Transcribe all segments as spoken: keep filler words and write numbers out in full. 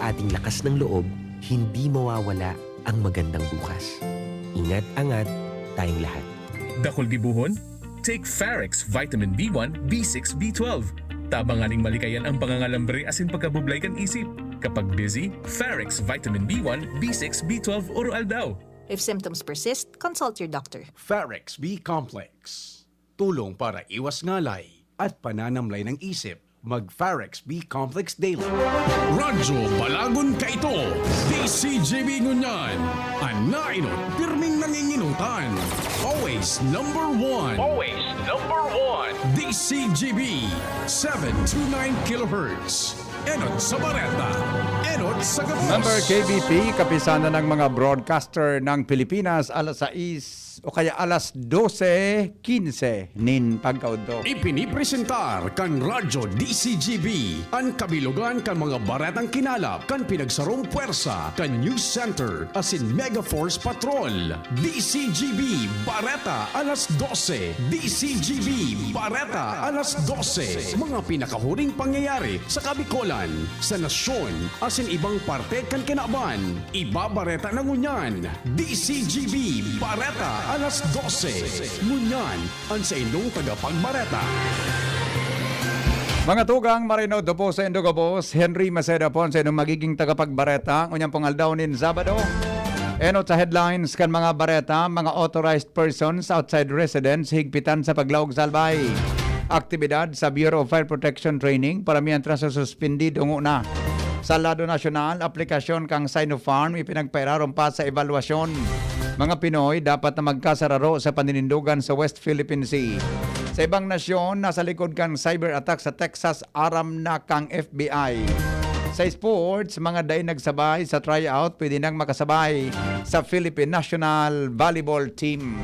ating lakas ng loob, hindi mawawala ang magandang bukas. Ingat-angat tayong lahat. Dakul gibohon? Take Farex Vitamin B one, B six, B twelve. Tabang nganing malikayan ang pangangalambre asin pagkabublay kan isip. Kapag busy, Farex Vitamin B one, B six, B twelve oro aldaw. If symptoms persist, consult your doctor. Farex B Complex. Tulong para iwas ngalay at pananamlay ng isip. Mag Farex B Complex Daily. Radyo Balagon Kaito, D C G B ngunyan, an nainot pirming nanginginutan. Always number one. Always number one. D C G B, seven two nine kilohertz. Enot sa Bareta. Enot sa Gabos. Member K B P, kapisanan ng mga broadcaster ng Pilipinas, alas sais o kaya alas dose quince nin pagkaudto. Ipinipresentar kan Radyo D C G B an kabilogan kan mga baretang kinalap kan pinagsarong pwersa kan News Center asin Mega Force Patrol. D C G B Bareta alas dose. D C G B Bareta alas dose. Mga pinakahuring pangyayari sa Kabikolan, sa nasyon, asin ibang parte kan kinaban. Ibabareta na ngunyan. D C G B Bareta alas dose. Ngunyan, an saindong tagapagbareta. Mga tugang, Marino Dopo sa Indo Gabos, Henry Maceda po sa inyong magiging tagapagbareta. Ngunyan pong aldaw nin Sabado. Enot sa headlines kan mga bareta, mga authorized persons outside residence higpitan sa paglaog sa albay. Aktibidad sa Bureau of Fire Protection Training para mientras sa suspendido nguna. Sa lado nasyonal, aplikasyon kang Sinopharm ipinagpairarom pa sa ebalwasyon. Mga Pinoy dapat na magkasararo sa paninindugan sa West Philippine Sea. Sa ibang nasyon, nasa likod kang cyber attack sa Texas, aram na kang F B I. Sa sports, mga dai nagsabay sa tryout, pwede nang makasabay sa Philippine National Volleyball Team.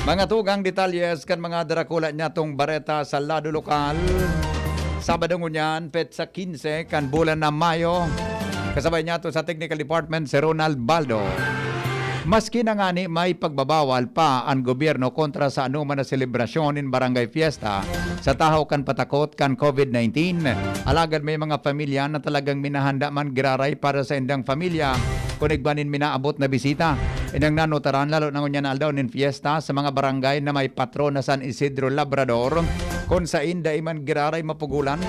Mga tugang detalyes kan mga darakula nyatong bareta sa lado lokal. Sabado ngunyan, petsa quince kan bulan na Mayo. Kasabay niyato sa Technical Department si Ronald Baldo. Maski na ngani may pagbabawal pa an gobyerno kontra sa anoman na selebrasyon nin barangay fiesta sa tahaw kan patakot kan COVID nineteen, alagad may mga pamilya na talagang minahanda man giraray para sa indang pamilya kun igwa nin minaabot na bisita. Inang nanutaran, lalo na ngunyan na aldaw nin fiesta, sa mga barangay na may patron na San Isidro Labrador, kun sain dai man giraray mapugulan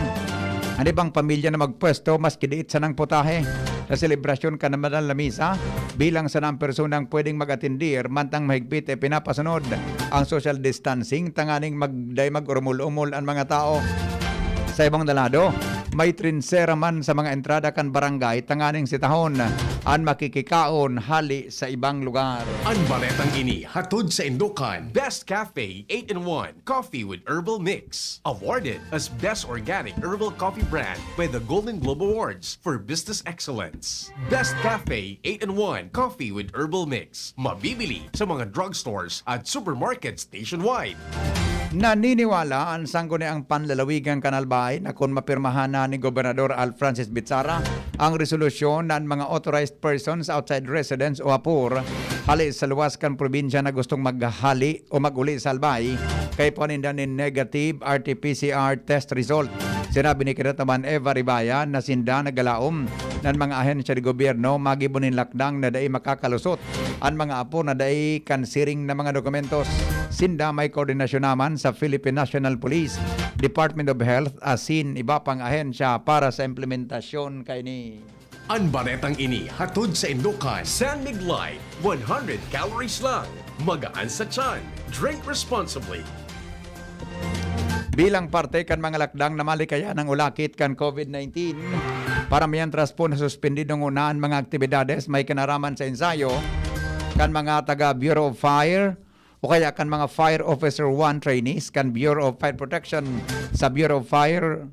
an ibang pamilya na magpwesto maski diit sanang putahe. Sa selebrasyon kan banal na misa, bilang sana ang personang pwedeng mag-atendir, mantang mahigpit e pinapasunod ang social distancing tanganing mag-, dai mag-urumol-umol an mga tao. Sa ibang na lado, may trinsera man sa mga entrada kan barangay tanganing sitahon an makikikaon hali sa ibang lugar. An baretang ini hatod saindo kan Best Cafe eight-in-one Coffee with Herbal Mix, awarded as Best Organic Herbal Coffee Brand by the Golden Globe Awards for Business Excellence. Best Cafe eight-in-one Coffee with Herbal Mix, mabibili sa mga drugstores at supermarkets nationwide. Naniniwala an Sangguniang Panlalawigan kan Albay na kun mapirmahan na ni Gobernador Alfrancis Bitzara ang resolusyon na an mga authorized persons outside residence o apor hali sa luwas kan probinsya na gustong maghali o mag-uli sa Albay, kaipuhan ninda nin negative R T P C R test result. Sinabi ni Kinataman Eva Ribaya na sinda nagalaom na an mga ahensya de gobyerno magibo nin lakdang na dai makakalusot an mga apor na dai kan siring na mga dokumentos. Sinda may koordinasyon naman sa Philippine National Police, Department of Health asin iba pang ahensya para sa implementasyon kaini. An baretang ini hatod saindo kan San Mig Light, one hundred calories lang, magaan sa tiyan. Drink responsibly. Bilang parte kan mga lakdang na malikayan ang ulakit kan COVID nineteen, para mientras po nasuspendido nguna an mga aktibidades may kinaraman sa ensayo kan mga taga Bureau of Fire o kaya kan mga Fire Officer one trainees kan Bureau of Fire Protection sa Bureau of Fire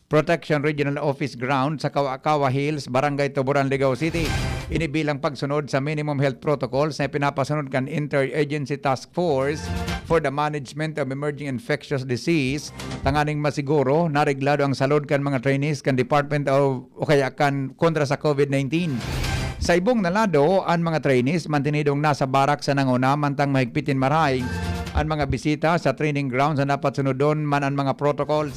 Protection Regional Office Ground sa Kawa-Kawa Hills, Barangay Tuburan, Ligao City. Ini bilang pagsunod sa minimum health protocols na ipinapasunod kan Interagency Task Force for the Management of Emerging Infectious Disease, tanganing masiguro na reglado ang salud kan mga trainees kan Department of o kaya kan kontra sa COVID nineteen. Sa ibong na lado, an mga trainees mantinidong nasa barak sa nanguna mantang mahigpitin maray an mga bisita sa training grounds na dapat sunodon man an mga protocols.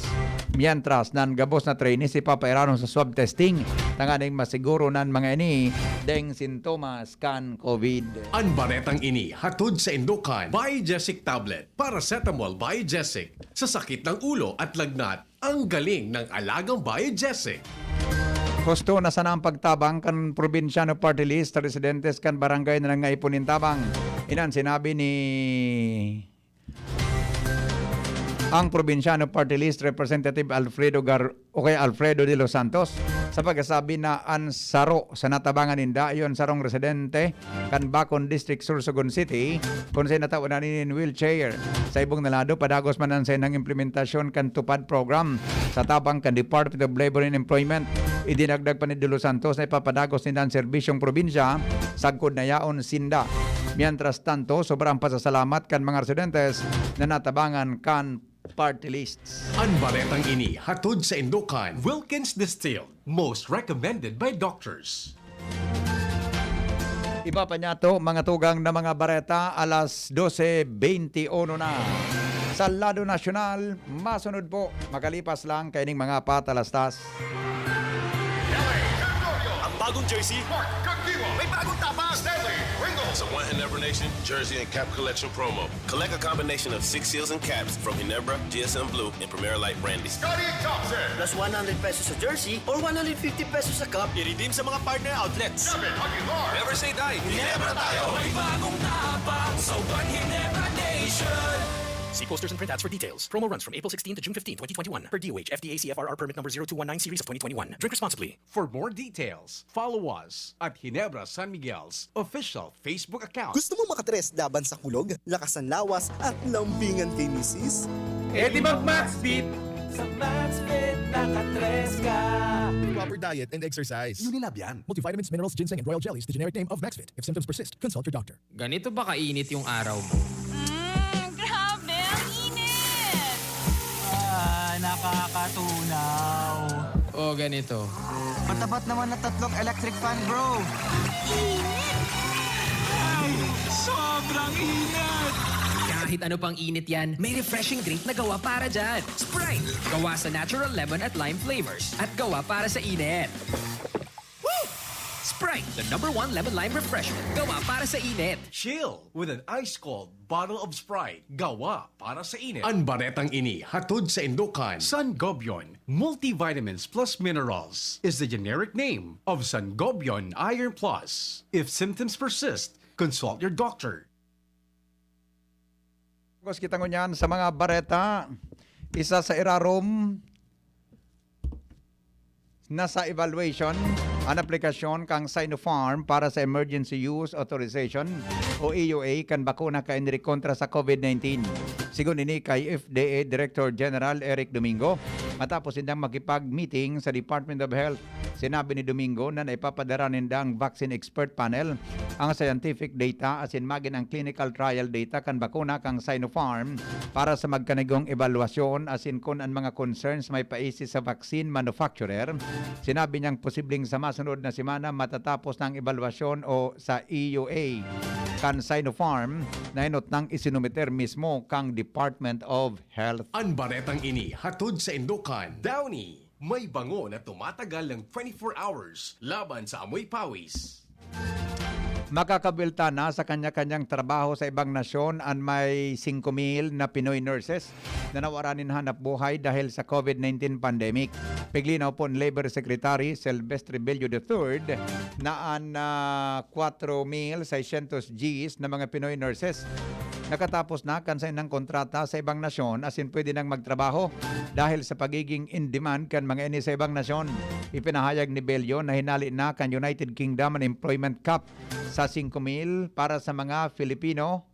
Mientras nan gabos na trainees ipapairanon sa swab testing, tanganing masiguro nan mga ini deng sintomas kan COVID. An baretang ini hatod sa indokan Biogesic Tablet, Paracetamol Biogesic, sa sakit ng ulo at lagnat. Ang galing ng alagang Biogesic. Husto na sana ang pagtabang kan Probinsyano Party List sa residentes kan barangay na nangaipo nin tabang. Inan sinabi ni ang Probinsyano Party List Representative Alfredo Gar-, o kay Alfredo de los Santos sa pagkasabi na an saro sa natabangan ninda iyo an sarong residente kan Bacon District, Sorsogon City, kun saen natawo na nin wheelchair. Sa ibong na lado, padagos man an saindang implementasyon kan TUPAD program sa tabang kan Department of Labor and Employment. Idinagdag pa ni De Los Santos na ipapadagos ninda an serbisyong probinsya sagkod na yaon sinda. Mientras tanto, sobra ang pasasalamat kan mga residentes na natabangan kan party lists. An baretang ini hatod sa indokan Wilkins Distilled, most recommended by doctors. Iba pa niyato, mga tugang na mga bareta, alas dose beinti uno na. Sa lado nasyonal, masunod po, makalipas lang kaining mga patalastas. Ang bagong jersey, Mark Kagdiwa. May bagong tapang, Stanley Ringo. Sa One Ginebra Nation Jersey and Cap Collection Promo. Collect a combination of six seals and caps from Ginebra, G S M Blue, and Primera Light Brandy. Scotty Thompson. Plus one hundred pesos sa jersey or one hundred fifty pesos sa cup. I-redeem sa mga partner outlets. David Aguilar. Never say die. Ginebra tayo. May bagong tapang sa One Ginebra Nation. See posters and printouts for details. Promo runs from April sixteen to June fifteen, twenty twenty-one, per D O H, F D A C F R R permit number zero two one nine series of twenty twenty-one. Drink responsibly. For more details, follow us at Ginebra San Miguel's official Facebook account. Gusto mong makatres laban sa kulog, lakas ng lawas, at lambingan kay misis? E di mag-Maxbit! Sa Maxbit, nakatres ka! Proper diet and exercise. Unilab yan. Multivitamins, minerals, ginseng, and royal jellies, the generic name of Maxvit. If symptoms persist, consult your doctor. Ganito ba kainit yung araw mo? Mm, grabe! Ang init! Ah, nakakatunaw. O ganito. Matapat naman na tatlong electric fan, bro. Init! Ay, sobrang init! Kahit ano pang init yan, may refreshing drink na gawa para dyan. Sprite! Gawa sa natural lemon at lime flavors. At gawa para sa init. Sprite, the number one lemon lime refreshment. Gawa para sa init. Chill with an ice-cold bottle of Sprite. Gawa para sa init. An baretang ini hatod sa indokan Sangobion Multivitamins Plus Minerals is the generic name of Sangobion Iron Plus. If symptoms persist, consult your doctor. Pagos kita ngunyan sa mga bareta, isa sa irarom na sa evaluation an aplikasyon kan Sinopharm para sa Emergency Use Authorization o E U A kan bakuna kaini kontra sa COVID nineteen. Sigon ini kay F D A Director General Eric Domingo, matapos sindang makipag-meeting sa Department of Health, sinabi ni Domingo na naipapadara nindang vaccine expert panel ang scientific data asin magin ang clinical trial data kan bakuna kan Sinopharm para sa magkanigong ebalwasyon asin kun an mga concerns may paisi sa vaccine manufacturer. Sinabi niyang posibleng sa masunod na semana matatapos na ang ebalwasyon o sa E U A kan Sinopharm na inot nang isinumiter mismo kang Department of Health. An baretang ini hatod sa indokan Downy. May bango na tumatagal ng twenty-four hours laban sa amoy pawis. Makakabwelta na sa kanya-kanyang trabaho sa ibang nasyon an may singko mil na Pinoy nurses na nawaran nin hanap buhay dahil sa COVID nineteen pandemic. Piglinaw po ni Labor Secretary Silvestre Bello the third na an ah, kwatro mil seiscientos diyes na mga Pinoy nurses nakatapos na kan saindang kontrata sa ibang nasyon asin pwede nang magtrabaho dahil sa pagiging in demand kan mga ini sa ibang nasyon. Ipinahayag ni Bello na hinali na kan United Kingdom an employment cap sa singko mil para sa mga Filipino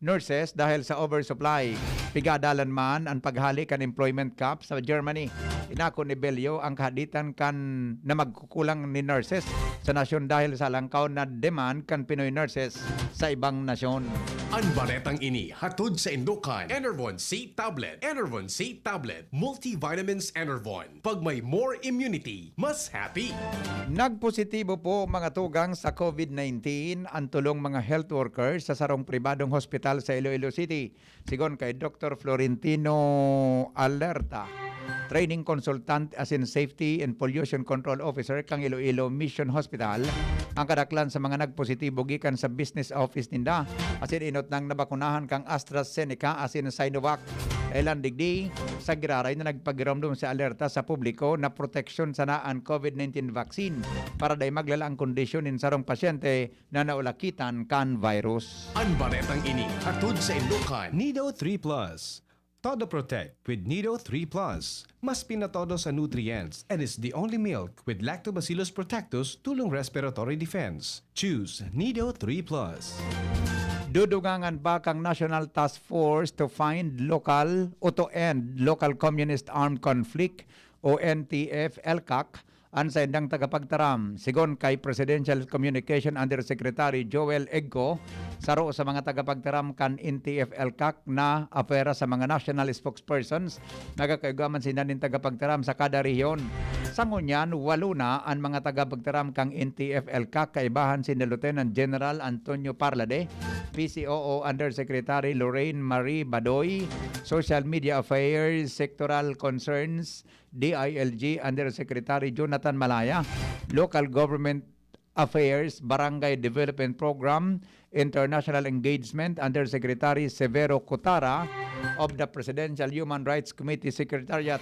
nurses dahil sa oversupply. Pigadalan man an paghali kan employment cap sa Germany. Inako ni Bello ang kahaditan kan na magkukulang ni nurses sa nasyon dahil sa alangkaw na demand kan Pinoy nurses sa ibang nasyon. An baretang ini hatod sa indokan Enervon C Tablet. Enervon C Tablet. Multivitamins Enervon. Pag may more immunity, mas happy. Nagpositibo po, mga tugang, sa COVID nineteen ang tulong mga health workers sa sarong pribadong hospital sa Iloilo City. Sigon kay Doktor Florentino Alerta, training consultant asin safety and pollution control officer kan Iloilo Mission Hospital, ang kadaklan sa mga nagpositibo gikan sa business office ninda asin inot nang nabakunahan kan AstraZeneca asin Sinovac. Kailan digdi, sa giraray na nagpagiromdom si Alerta sa publiko na proteksyon sana an COVID nineteen vaccine para dai maglala ang kondisyon nin sarong pasyente na naulakitan kan virus. An baretang ini hatod sa indokan Nido three Plus. Todo Protect with Nido three Plus. Mas pinatodo sa nutrients and is the only milk with Lactobacillus protectus tulong respiratory defense. Choose Nido three Plus. Dudugangan ba kang National Task Force to find local o to end local communist armed conflict o N T F L CAC an saindang tagapagtaram? Sigon kay Presidential Communication Undersecretary Joel Egco, saro sa mga tagapagtaram kan N T F L CAC na apwera sa mga national spokespersons, nagkakaigwa man sinda nin tagapagtaram sa kada rehiyon. Sa ngunyan, walo na an mga tagapagtaram kan N T F L CAC, kaibahan si Lieutenant General Antonio Parlade, P C O O Undersecretary Lorraine Marie Badoy, Social Media Affairs Sectoral Concerns, D I L G Undersecretary Jonathan Malaya, Local Government Affairs, Barangay Development Program, International Engagement Undersecretary Severo Cotara, of the Presidential Human Rights Committee Secretariat,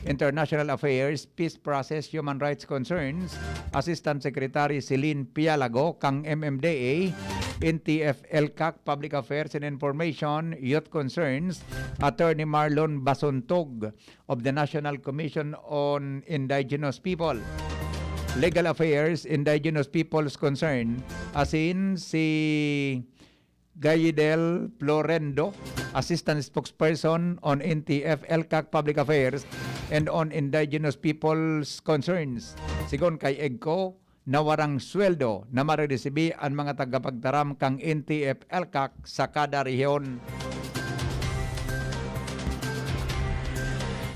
International Affairs, Peace Process, Human Rights Concerns, Assistant Secretary Celine Pialago kang M M D A, N T F L CAC Public Affairs and Information, Youth Concerns, Attorney Marlon Basuntog of the National Commission on Indigenous People, Legal Affairs, Indigenous People's Concern, asin si Gaidel Florendo, Assistant Spokesperson on N T F L CAC Public Affairs and on Indigenous People's Concerns. Sigon kay Egco, na warang sweldo na mariresibi an mga tagapagtaram kan N T F L CAC sa kada rehiyon.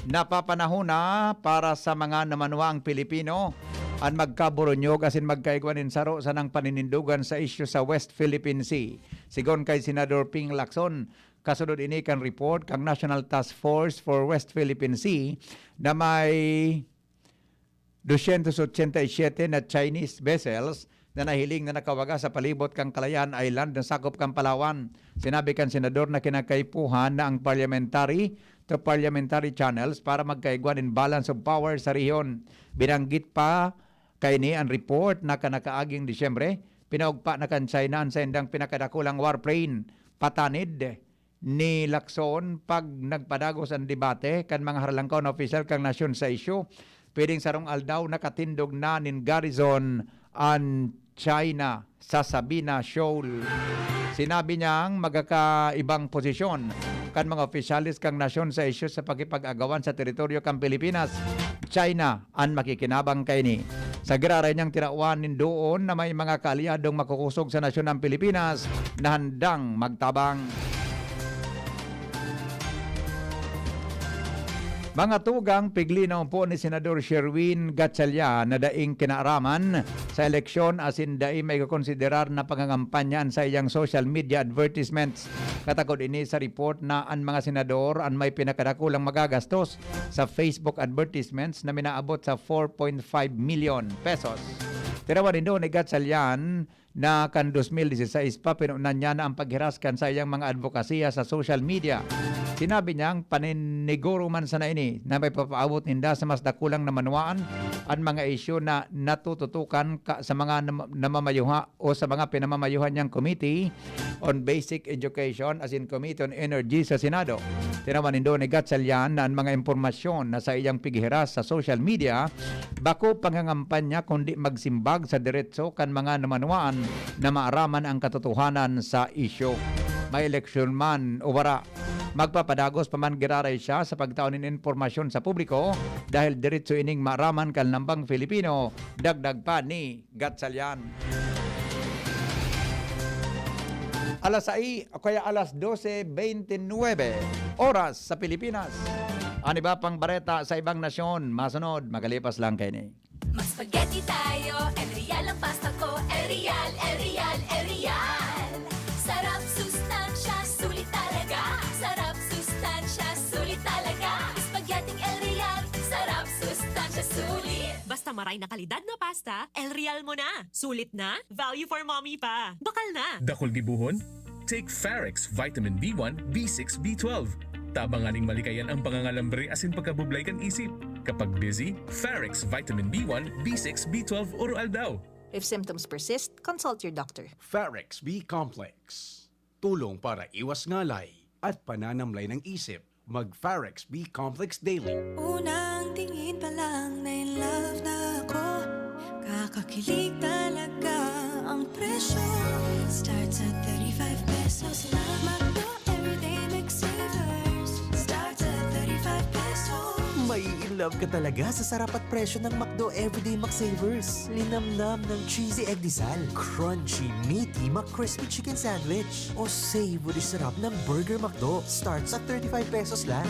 Napapanahon na para sa mga namanuang Pilipino an magkaburunyog asin magkaigwa nin saro sanang paninindogan sa isyu sa West Philippine Sea. Sigon kay Senador Ping Lacson, kasunod ini kan report kan National Task Force for West Philippine Sea na may dosyentos otsenta y siyete na Chinese vessels na nahiling na nakawaga sa palibot kan Kalayaan Island na sakop kan Palawan. Sinabi kan senador na kinakaipuhan na ang parliamentary to parliamentary channels para magkaigwa nin balance of power sa rehiyon. Binanggit pa kaini an report na kan nakaaging Disyembre, pinaugpa na kan China an saindang pinakadakulang warplane, patanid ni Lacson pag nagpadagos an debate kan mga haralangkaw na opisyal kan nasyon sa isyu. Pwedeng sarong aldaw nakatindog na nin garrison an China sa Sabina Shoal. Sinabi niyang magkakaibang posisyon kan mga opisyales kan nasyon sa isyu sa pakipag-agawan sa teritoryo kan Pilipinas. China an makikinabang kaini. Sa giraray niyang tirawan nin doon na may mga kaalyadong makukosog sa nasyon ng Pilipinas na handang magtabang. Mga tugang, pigli na po ni Senador Sherwin Gatchalian na daing kinaaraman sa eleksyon asin dai maikokonsiderar na pangangampanya an saiyang social media advertisements. Katakod ini sa report na an mga senador an may pinakadakulang magagastos sa Facebook advertisements na minaabot sa four point five million pesos. Tirawan nindo ni Gatchalian na kan dos mil dieciséis pa, pinunan niya na ang paghiras kan saiyang mga advokasya sa social media. Sinabi niyang paniniguro man sana ini na may papaabot ninda sa mas dakulang namanwaan an mga isyu na natututukan ka sa mga nam- namamayuha o sa mga pinamamayuhan niyang Committee on Basic Education asin Committee on Energy sa Senado. Tinawan nindo ni Gatchalian na an mga impormasyon na saiyang pighiras sa social media bako pangangampanya kundi magsimbag sa diretso kan mga namanwaan na maaraman ang katotohanan sa isyu. May eleksyon man o wara, Magpapadagos pa man giraray siya sa pagtao nin impormasyon sa publiko dahil diretso ining maaraman kan lambang Filipino, dagdag pa ni Gatchalian. Alas sais o kaya alas dose bente nuebe, oras sa Pilipinas. An iba pang bareta sa ibang nasyon, masunod, makalipas lang kaini. Mag-spaghetti tayo, El Real ang pasta ko. El Real, El Real, El Real. Sarap, sustansya, sulit talaga. Sarap, sustansya, sulit talaga. Spaghetti El Real. Sarap, sustansya, sulit. Basta maray na kalidad na pasta, El Real mo na. Sulit na, value for mommy pa. Bakal na. Dakul gibohon? Take Farex Vitamin B one, B six, B twelve. Tabang nganing malikayan ang pangangalambre asin pagkabublay kan isip. Kapag busy, Farex Vitamin B one, B six, B twelve oro-aldaw. If symptoms persist, consult your doctor. Farex B Complex. Tulong para iwas ngalay at pananamlay ng isip. Mag Farex B Complex Daily. Unang tingin pa lang na in love na ako. Kakakilig talaga ang presyo. Starts at thirty-five pesos lang. McDo Everyday McSavers. Starts at thirty-five pesos. May in love ka talaga sa sarap at presyo ng McDo Everyday McSavers. Linamnam ng cheesy egg disal, crunchy, meaty McCrispy chicken sandwich, o savory sarap ng Burger McDo. Starts at thirty-five pesos lang.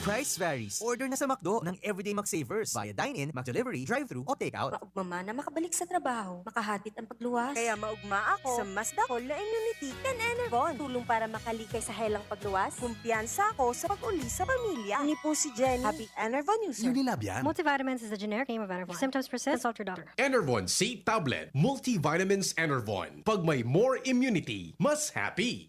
Price varies. Order na sa McDo ng Everyday McSavers via dine-in, McDelivery, drive-thru, o takeout. Maugma man na makabalik sa trabaho, makahatid ang pagluwas. Kaya maugma ako sa mas dakul na immunity kan Enervon. Tulong para makalikay sa helang pagluwas. Kumpiyansa ako sa pag-uli sa pamilya. Ini po si Jenny. Happy Enervon user. Unilab yan. Multivitamins is a generic name of Enervon. If symptoms persist, consult your doctor. Enervon C Tablet. Multivitamins Enervon. Pag may more immunity, mas happy.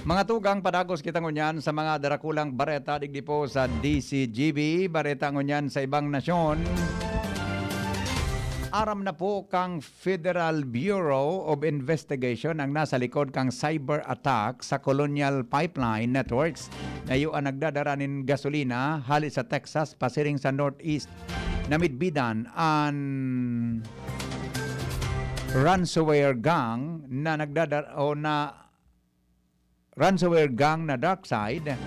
Mga tugang, padagos kita ngunyan sa mga darakulang bareta digdi po sa D C G B. Bareta ngunyan sa ibang nasyon. Aram na po kang Federal Bureau of Investigation ang nasa likod kang cyber attack sa Colonial Pipeline Networks na iyo an nagdadara nin gasolina hali sa Texas pasiring sa Northeast. Namidbidan an ransomware gang na nagdadar-, o na ransomware gang na DarkSide.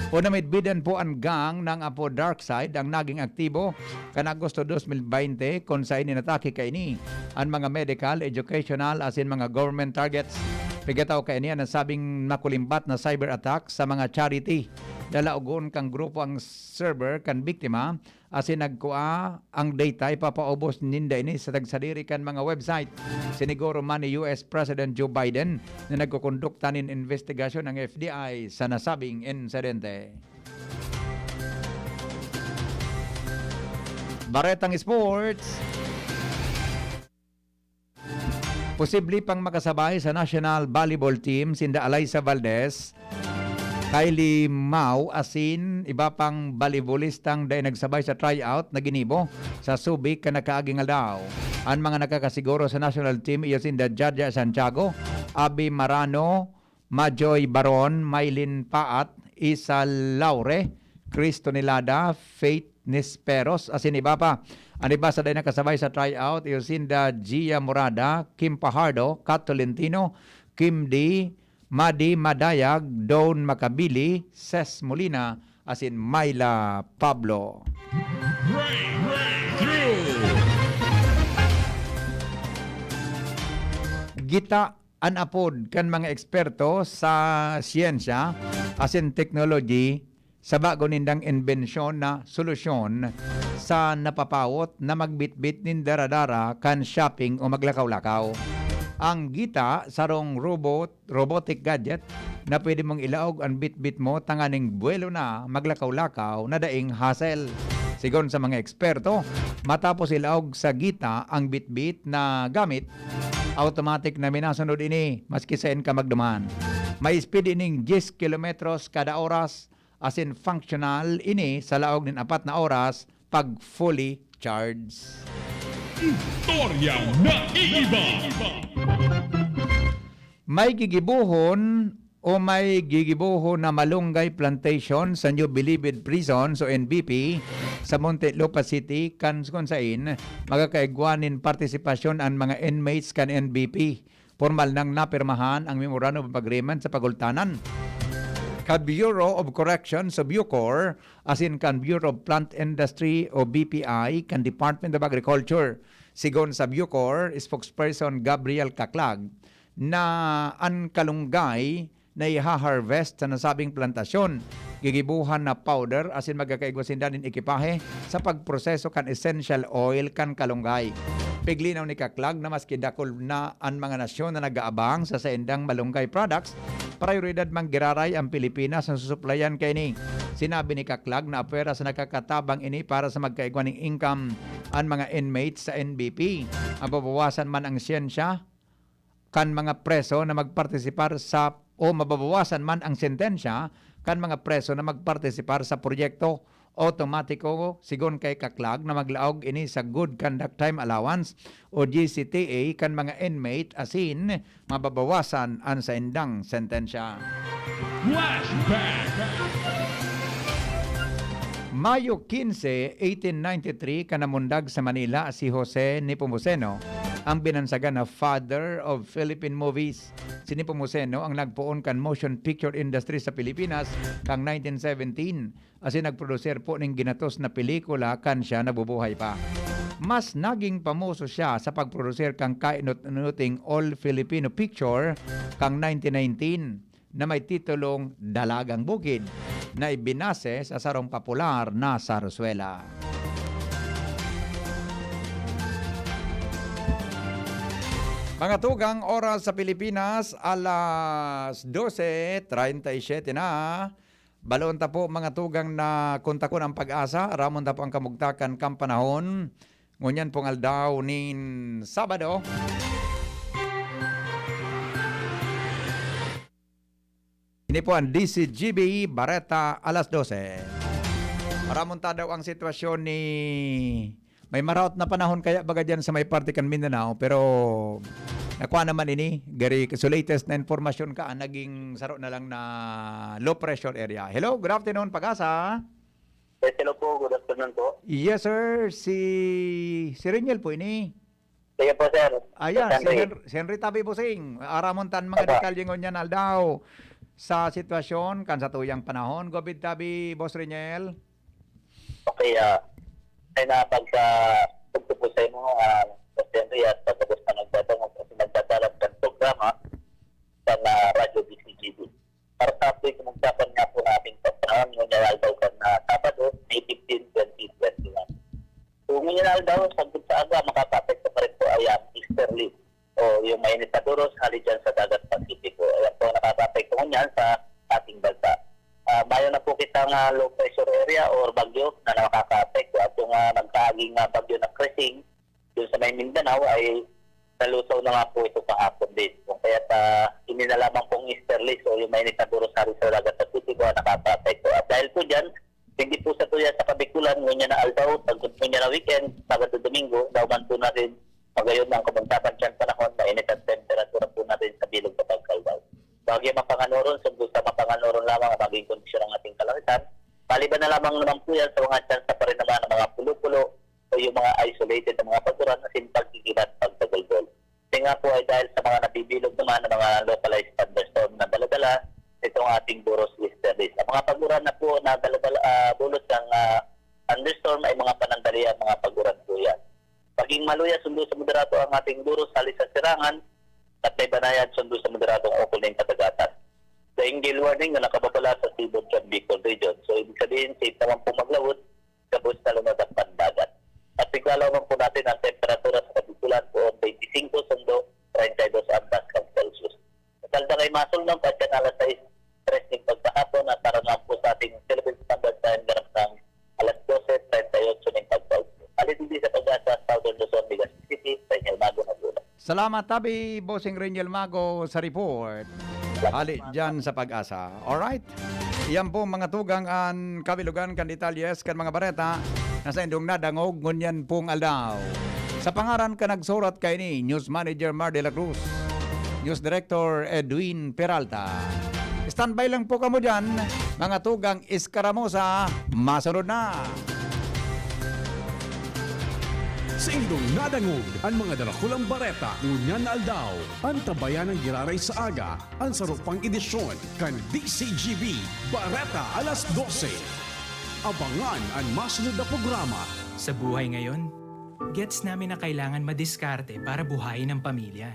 O namidbidan po an gang na ang apo DarkSide ang naging aktibo kan Agosto dos mil baynte, kun saen inatake kaini an mga medical, educational, asin mga government targets. Pigataw kaini an nasabing makulimbat na cyber attack sa mga charity. Dalaogon kan grupo ang server kan biktima asin nagkua ang data, ipapaubos ninda ini sa tagsadiri kan mga website. Siniguro man ni U S President Joe Biden na nagkukondukta nin investigasyon ang F B I sa nasabing insidente. Baretang sports. Posible pang makasabay sa national volleyball team sinda Alyssa Valdez, Kylie Mao asin iba pang volleyballistang dai nagsabay sa tryout na ginibo sa Subic kan nakaaging aldaw. An mga nakakasiguro sa national team iyo sinda Jaja Santiago, Abby Marano, Majoy Baron, Mylene Paat, Isa Laure, Cristo Nilada, Faith Nisperos, asin iba pa. An iba sa dai nakasabay sa tryout, iyo sinda Gia Morada, Kim Pajardo, Kat Tolentino, Kim D, Madi Madayag, Don Makabili, Ses Molina, asin Myla Pablo. Breakthrough! Gita an apod kan mga eksperto sa siyensya asin technology sa bago nindang imbensyon na solusyon sa napapawot na magbitbit nin dara-dara kan shopping o maglakaw-lakaw. Ang Gita, sarong robot, robotic gadget na pwede mong ilaog an bitbit mo tanganing buwelo na maglakaw-lakaw na daing hassle. Sigon sa mga eksperto, matapos ilaog sa Gita ang bitbit na gamit, automatic na minasunod ini maski saen ka magduman. May speed ining diyes kilometros kada oras, asin functional ini sa laog nin apat na oras pag fully charge. Istorya na iiba. May gigibohon o may gigibohon na malunggay plantation sa New Bilibid Prison o N B P sa Muntinlupa City, kan kun sain magkakaigwa nin partisipasyon an mga inmates kan N B P. Pormal nang napirmahan ang Memorandum of Agreement sa pagultanan kan Bureau of Corrections o BUCOR asin kan Bureau of Plant Industry o B P I kan Department of Agriculture. Sigon sa BUCOR spokesperson Gabriel Caclag, na an kalunggay na iha-harvest sa nasabing plantasyon, gigibohan na powder asin magkakaigwa sinda nin ekipahe sa pagproseso kan essential oil kan kalunggay. Piglinaw ni Caclag na maski dakul na an mga nasyon na nag-aabang sa saindang malunggay products, prayoridad man giraray an Pilipinas na susuplayan kaini. Sinabi ni Caclag na apwera sa nakakatabang ini para sa magkaigwa nin income an mga inmates sa N B P. Mababawasan man ang siyensya kan mga preso na magpartisipar sa, o mababawasan man ang sentensya kan mga preso na magpartisipar sa proyekto, otomatiko, sigon kay Caclag, na maglaog ini sa Good Conduct Time Allowance o G C T A kan mga inmate asin mababawasan an saindang sentensya. Flashback! Mayo quince, eighteen ninety-three, kan namundag sa Manila si Jose Nepomuceno, ang binansagan na father of Philippine movies. Si Nepomuceno ang nagpoon kan motion picture industry sa Pilipinas kan nineteen seventeen, asin nagproduser po nin ginatos na pelikula kan siya nabubuhay pa. Mas naging pamoso siya sa pagproduser kan kainot-inoting All Filipino Picture kan nineteen nineteen na may titulong Dalagang Bukid, na ibinase sa sarong popular na sarsuela. Mga tugang, oras sa Pilipinas, alas dose treinta y siete na. Baloon ta po, mga tugang, na kontakon ang pag-asa, ramon ta po ang kamugtakan kan panahon. Ngunyan pong aldaw nin Sabado. Ini po ang D Z G B Bareta alas dose. Ramon ta daw ang sitwasyon ni may maraot na panahon kaya baga diyan sa may parte kan Mindanao, pero nakuha naman ini, gari sa latest na impormasyon ka, ang naging saro na lang na low pressure area. Hello, good afternoon, Pag-asa. Yes, hello po. Good afternoon po. Yes, sir. Si, si Reniel po ini. Sige po, sir. Ayan, Sir si Henry. Hen-, si Henry Tabi Busing. Aramon tan mga Apa. Detalye ngunyan aldaw sa sitwasyon kan satuyang panahon. Go ahead tabi, Boss Reniel. Okay, ah, ay na pagka, tugtog po sa inyo, ah, Boss Henry, at pagkabos na nagdadangog at nagdadalag ng programa sa, ah, Radyo D Z G B. Para sa ating kumugtakan nga po na ating pagkaon, ngunyan aldaw kan, ah, Sabado, May fifteen, twenty twenty-one. So, ngunyan aldaw, sagkod sa aga, makakaapekto pa rin po ay ang easterly o yung mainit na buros hali dyan sa Dagat Pasipiko. Ayan po ang nakakaapekto ngunyan sa ating bansa. Ah, mayo na po kita nga low pressure area or bagyo na nakakaapekto at yung, ah, nagkaaging, ah, bagyo na Crising, dun sa may Mindanao ay nalusaw na nga po ito kahapon din. Kung kaya't, ah, ini na lamang pong easterlies o yung mainit na buros hali sa Dagat Pasipiko ang nakakaapekto. At dahil po dyan, hindi po sa tuya sa Kabikulan, ngunyan na aldaw, tagkod ngunyan na weekend, Sabado, Domingo, daw man po na rin magayon ang kabagtakan dyan panahon, mainit ang temperatura po na rin sa bilog kapag kaldaw. Bagay mapanganoron, sundo sa mapanganoron lamang ang maging kondisyon ng ating kalangitan. Maliban na lamang naman po yan sa mga tsansa pa rin naman ng mga pulo-pulo o yung mga isolated na mga paguran na simpang kikibat pagdagulgol. Kasi nga po ay dahil sa mga nabibilog naman ng mga localized thunderstorm na daladala nitong ating Boros Easterlies. Ang mga paguran na po na daladala, ah, bulos ng, ah, thunderstorm ay mga panandalian, mga paguran po yan. Maging maluya, sundo sa moderato ang ating Boros hali sa sirangan at may banayad, sundo sa moderatong ukol ng katagatan. Daing gale warning na nakababala sa seaboard kan Bicol Region. So, ibig sabihin, safe naman po maglawod, gabos na lumadak pandagat. At tigalaw man po natin ang temperatura sa Kabikulan, poon twenty-five sundo, treinta y dos ang Pascal Celsius. Sa Salta kay Masul, no, kahit yan alas sais tres ning pagkahapon, at para naman po sa ating Philippine Standard Time, ganap ng alas dose treinta y ocho ning pagkahapon. Hali din sa Pag-asa, Southern Luzon, Legazpi City, Reniel Mago, nag-ulat. Salamat, tabi, Bossing Reniel Mago, sa report. Hali dyan sa Pag-asa. Alright. Iyan po, mga tugang, an kabilugan kan detalyes kan mga bareta na saindong nadangog ngunyan pong aldaw. Sa pangaran kan nagsurat kaini, News Manager Mar de la Cruz, News Director Edwin Peralta. Standby lang po kamo diyan, mga tugang Iskaramusa, masunod na. Saindong nadangog an mga darakulang bareta ngunyan na aldaw. Antabayan an giraray sa aga, an saro pang edisyon kan D C G B, Bareta alas dose. Abangan an masunod na programa. Sa buhay ngayon, gets namin na kailangan madiskarte para buhayin ang pamilya.